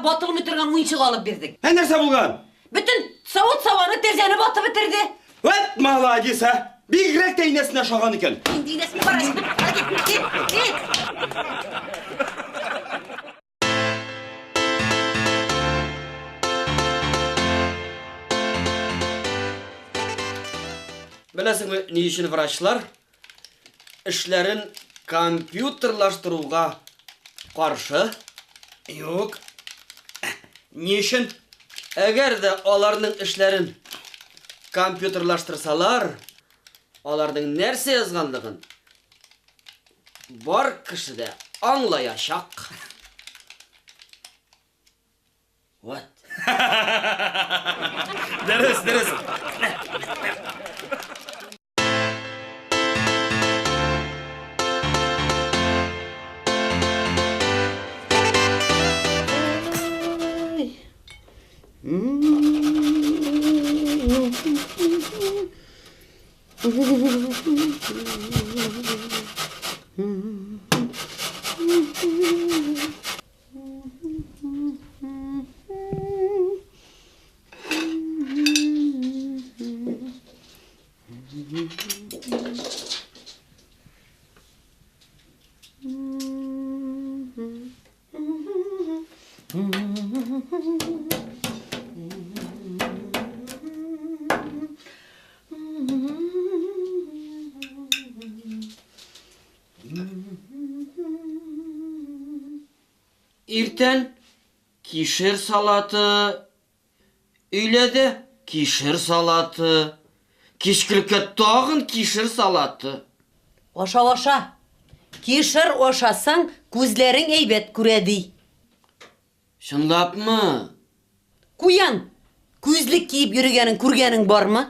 батылмый торган уенчык алып бирдек. Ә нәрсә булган? Бөтен савыт-сабаны, тәрзәне батып бетерде. Вәт молодец, а! Бигрәк тә инәсенә ошаган икән. Инде инәсенә бара. Кит, кит, кит. Беләсеңме, ни өчен врачлар эшләрен компьютерлаштыруга каршы? Юк. Ни өчен? Әгәр дә аларның эшләрен компьютерлаштырсалар, аларның нәрсә язганлыгын бар кеше дә аңлаячак. Вот. Дөрес, дөрес. Иртән кишер салаты, өйләдә кишер салаты, кичкелеккә тагын кишер салаты. Аша, аша. Кишер ашасаң, күзләрең әйбәт күрә, ди. Чынлапмы? Куян, күзлек киеп йөрегәнен күргәнең бармы?